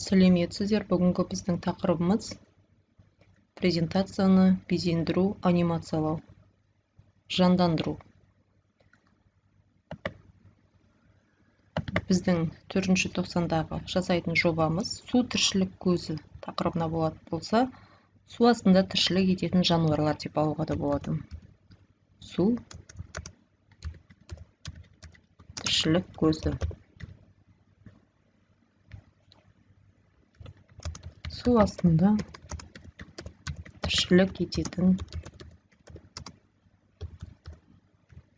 Сәлеметсіздер! Бүгінгі біздің тақырыбымыз презентацияны безендіру, анимациялау, жандандыру. Біздің 4-ші тоқсандағы жасайтын жобамыз су тіршілік көзі тақырыбына болатын болса, су астында тіршілік ететін жануарлар деп алуға да болады. Су тіршілік көзі. Су астында тіршілік ететін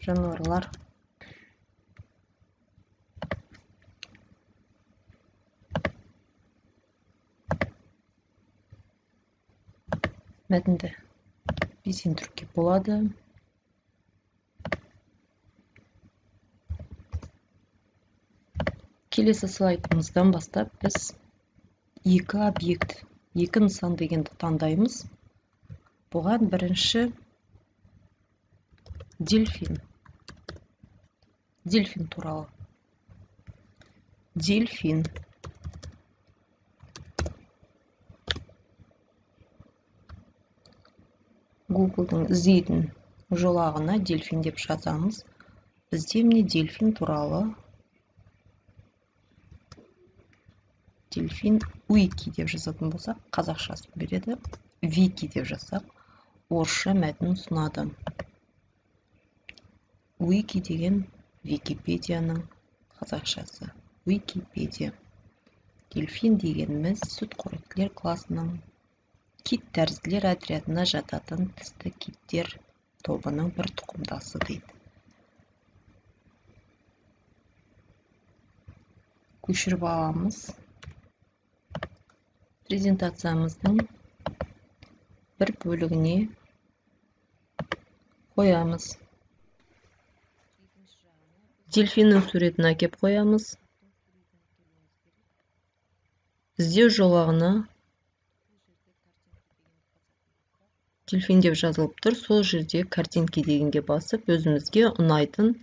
жануарлар. Мәтінді безендіруге болады. Келесі слайдымыздан бастап біз екі объект, екі нысан дегенді таңдаймыз. Бұған бірінші дельфин. Дельфин туралы. Дельфин. Google'дың іздейтін жолағына дельфин деп жазамыз. Бізде міне дельфин туралы дельфин уики деп жазатын болсақ, қазақшасын береді. Вики деп жазсақ, орысша мәтін ұсынады. Уики деген Википедияның қазақшасы. Википедия. Дельфин дегеніміз сүтқоректілер класының кит тәрізділер отрядына жататын тісті киттер тобының бір тұқымдасы дейді. Көшіріп аламыз. Презентациямыздың бір бөлігіне қоямыз. Дельфиннің суретін әкеп қоямыз. Іздеу жолағына дельфин деп жазылып тұр. Сол жерде картинки дегенге басып, өзімізге ұнайтын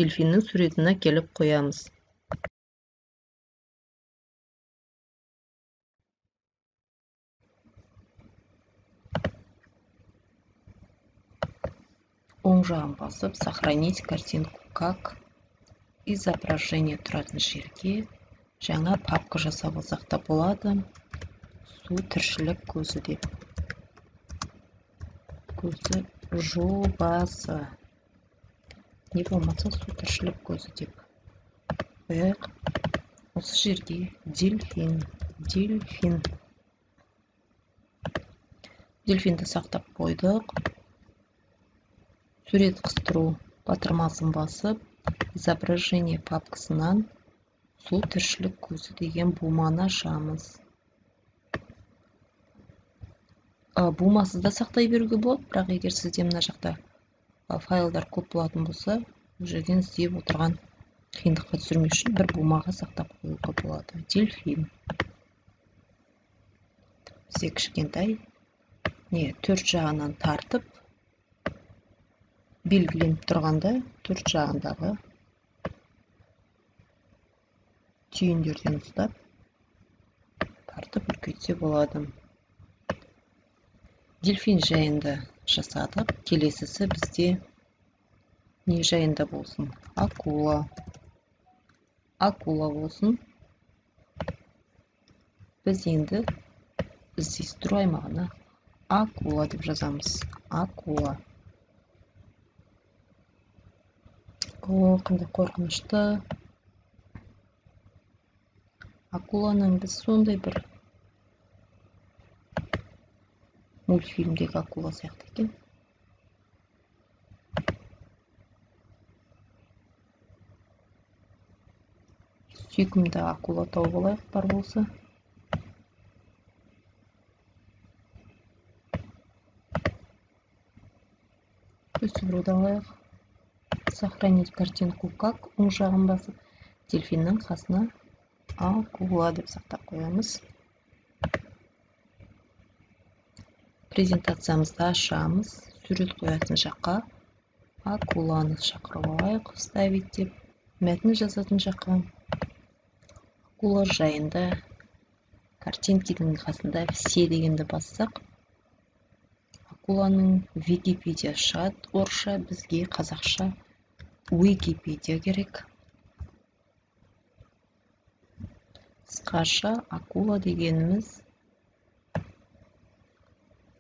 дельфиннің суретін әкеліп қоямыз. Оң жағын басып, сохранить картинку как изображение тұратын жерге жаңа папка жасап алсақ та болады. Су тіршілік көзі деп. Көзі жобасы. Не болмаса су тіршілік көзі деп қояйық. Осы жерге дельфин, дельфин. Дельфинді сақтап қойдық. Сурет қыстыру батырмасын басып, изображение папкасынан су тіршілік көзі деген буманы ашамыз. Бумасыз да сақтай беруге болады, бірақ егер сізде мына жақта файлдар көп болатын болса, бұл жерден іздеп отырған қиындыққа түсірмеу үшін бір бумаға сақтап қоюға болады. Дельфин. Бізде кішкентай, не, төрт жағынан тартып белгіленіп тұрғанда төрт жағындағы түйіндерден ұстап тартып үлкейтсе болады. Дельфин жайында жасадық. Келесісі бізде не жайында болсын? Акула. Акула болсын. Біз енді іздестіру аймағына акула деп жазамыз. Акула. О, қандай қорқынышты. Акуланың біз сондай бір мультфильмдегі акула сияқты екен. Сүйкімді акула тауып алайық бар болса. Көшіруді алайық. Сохранить картинку как оң жағын басып, дельфиннің қасына акула деп сақтап қоямыз. Презентациямызды ашамыз. Сурет қоятын жаққа акуланы шақырып алайық, вставить деп. Мәтін жазатын жаққа Акула жайында картинкидің қасында «Все» дегенді бассақ, акуланың Википедия шығады орысша, бізге қазақша Уикипедия керек. Қысқаша акула дегеніміз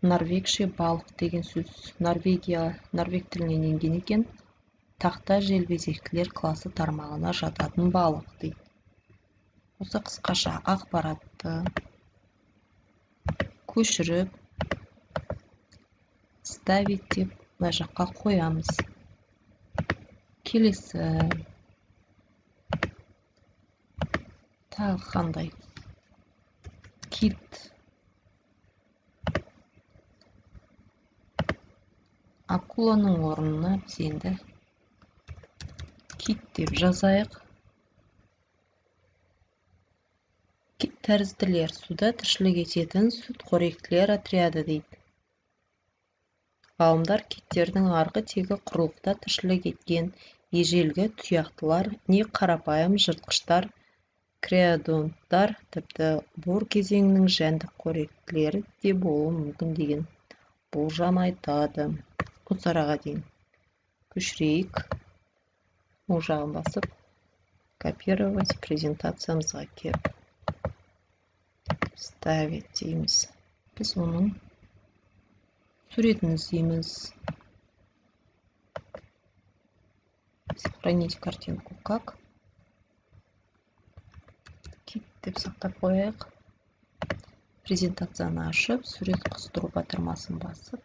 норвегше балық деген сөз. Норвегия, норвег тілінен енген екен. Тақта желбезектілер класы тармағына жататын балық дейді. Осы қысқаша ақпаратты көшіріп, «Вставить» деп мына жаққа қоямыз. Келесі тағы қандай? Кит. Акуланың орнына біз енді кит деп жазайық. Кит тәрізділер суда тіршілік ететін сүтқоректілер отряды дейді. Ғалымдар киттердің арғы тегі құрлықта тіршілік еткен ежелгі тұяқтылар не қарапайым жыртқыштар, креодонттар, тіпті бур кезеңінің жәндік қоректілері де болуы мүмкін деген болжам айтады. Осы араға дейін көшірейік. Оң жағын басып, «Копировать», презентациямызға келіп, «Вставить» дейміз. Біз оның суретін іздейміз. «Сохранить картинку как», кит деп сақтап қояйық. Презентацияны ашып, сурет қыстыру батырмасын басып,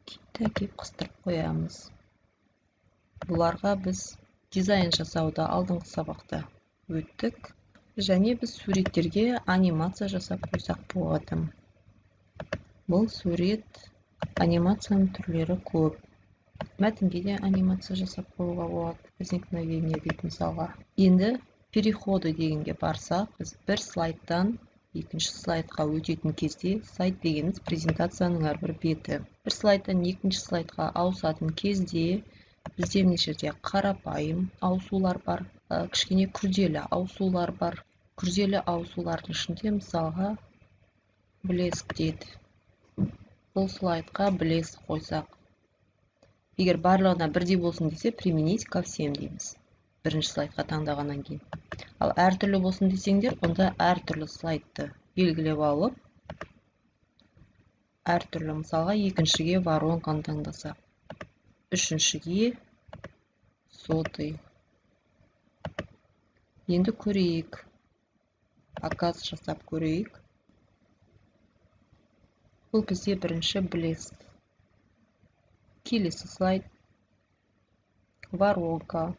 китті әкеліп қыстырып қоямыз. Бұларға біз дизайн жасауды алдыңғы сабақта өттік. Және біз суреттерге анимация жасап қойсақ болады. Бұл сурет анимацияның түрлері көп. Мәтінге де анимация жасап қоюға болады. «Возникновение» дейді мысалға. Енді «Переходы» дегенге барсақ, біз бір слайдтан екінші слайдқа өтетін кезде, слайд дегеніміз презентацияның әрбір беті. Бір слайдтан екінші слайдқа ауысатын кезде бізде мына жерде қарапайым ауысулар бар, кішкене күрделі ауысулар бар. Күрделі ауысулардың ішінде мысалға блеск дейді. Бұл слайдқа блеск қойсақ, егер барлығына бірдей болсын десе, «Применить ко всем» дейміз бірінші слайдқа таңдағаннан кейін. Ал әртүрлі болсын десеңдер, онда әртүрлі слайдты белгілеп алып, әртүрлі, мысалға, екіншіге воронканы таңдасақ, үшіншіге сотый. Енді көрейік, показ жасап көрейік. Бұл бізде бірінші блеск. Келесі слайд воронка.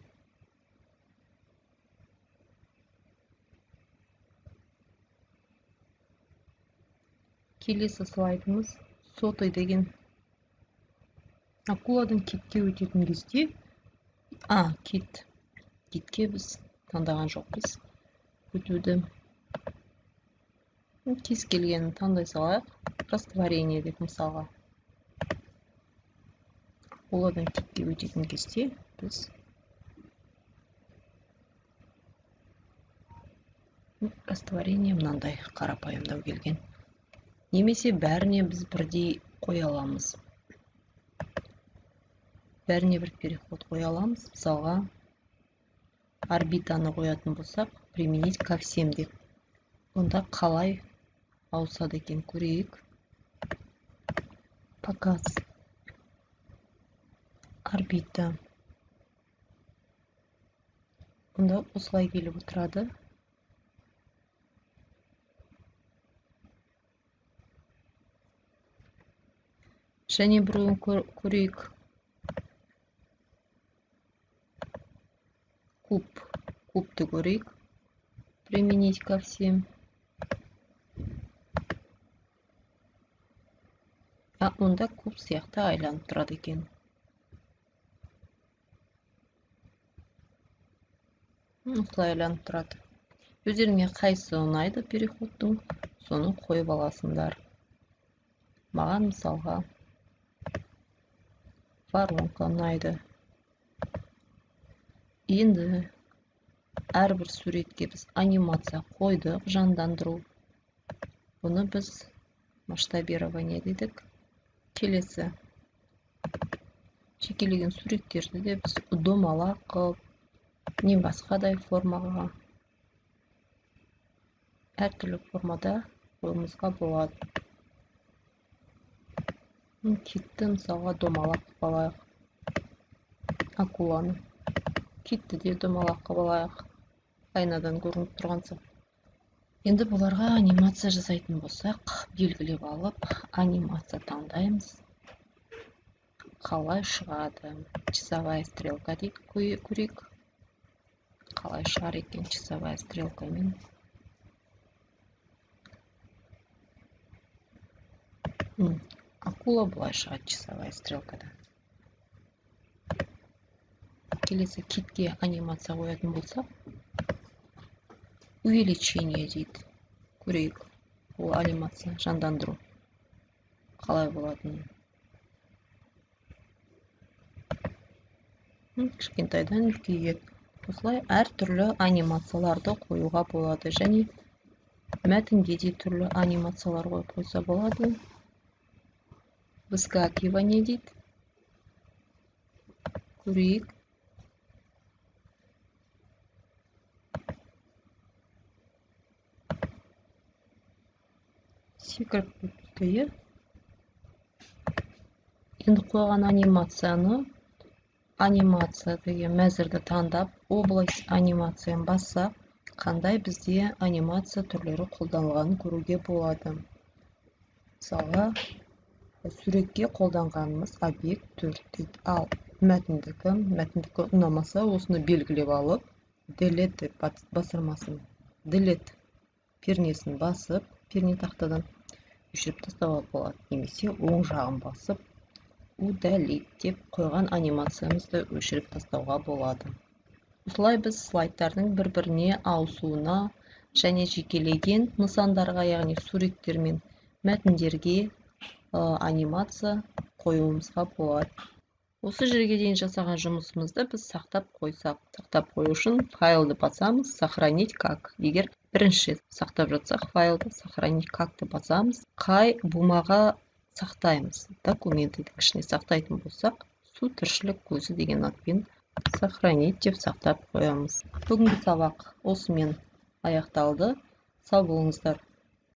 Келесі слайдымыз сотый деген. Акуладан китке өтетін кезде, кит. Китке біз таңдаған жоқпыз өтуді. Кез келгенін таңдай салайық. Растворение деп мысалға. Акуладан китке өтетін кезде біз растворение мынандай қарапайымдау келген. Немесе бәріне біз бірдей қоя аламыз. Бәріне бір переход қоя аламыз. Мысалға, орбитаны қоятын болсақ, «Применить ко всем» деп. Онда қалай ауысады екен көрейік. Показ. Орбита. Онда осылай келіп отырады. Және біреуін көрейік. Куб. Кубты көрейік. «Применить ко всем». Онда куб сияқты айланып тұрады екен. Осылай айланып тұрады. Өздеріңе қайсысы ұнайды переходтың, соны қойып аласыңдар. Маған мысалға воронка ұнайды. Енді Әрбір суретке біз анимация қойдық, жандандыру. Бұны біз масштабирование дедік. Келесі жекелеген суреттерді де біз домалақ қылып, не басқадай формаға, әртүрлі формада қоюымызға болады. Китті мысалға домалақ қылып алайық. Акуланы. Китті де домалақ қылып алайық. Айнадан көрініп тұрған соң. Енді бұларға анимация жасайтын болсақ, белгілеп алып, анимация таңдаймыз. Қалай шығады? Часовая стрелка дейді, көрейік. Қалай шығар екен часовая стрелкамен? Акула былай шығады часовая стрелкада. Келесі китке анимация қоятын болсақ, увеличение дейді. Көрейік, ол анимация жандандыру қалай болатынын. Кішкентайдан үлкейеді. Осылай әртүрлі анимацияларды қоюға болады. Және мәтінге де түрлі анимациялар қойып қойса болады. Выскакивание дейді. Көрейік. Секіріп кетті. Енді қойған анимацияны, анимация деген мәзірді таңдап, область анимацияны бассақ, қандай бізде анимация түрлері қолданылғанын көруге болады. Мысалға, суретке қолданғанымыз объект 4 дейді. Ал мәтіндікі ұнамаса, осыны белгілеп алып, delete деп басырмасын, delete пернесін басып, перне тақтадан өшіріп тастауға болады. Немесе оң жағын басып, удалить деп қойған анимациямызды өшіріп тастауға болады. Осылай біз слайдтардың бір-біріне ауысуына және жекелеген нысандарға, яғни суреттер мен мәтіндерге анимация қоюымызға болады. Осы жерге дейін жасаған жұмысымызды біз сақтап қойсақ, сақтап қою үшін файлды басамыз, сохранить как. Егер бірінші рет сақтап жатсақ, файлды сохранить как ты басамыз. Қай бумаға сақтаймыз? Документінің ішіне сақтайтын болсақ, су тіршілік көзі деген атпен сохранить деп сақтап қоямыз. Бүгінгі сабақ осымен аяқталды. Сау болыңыздар.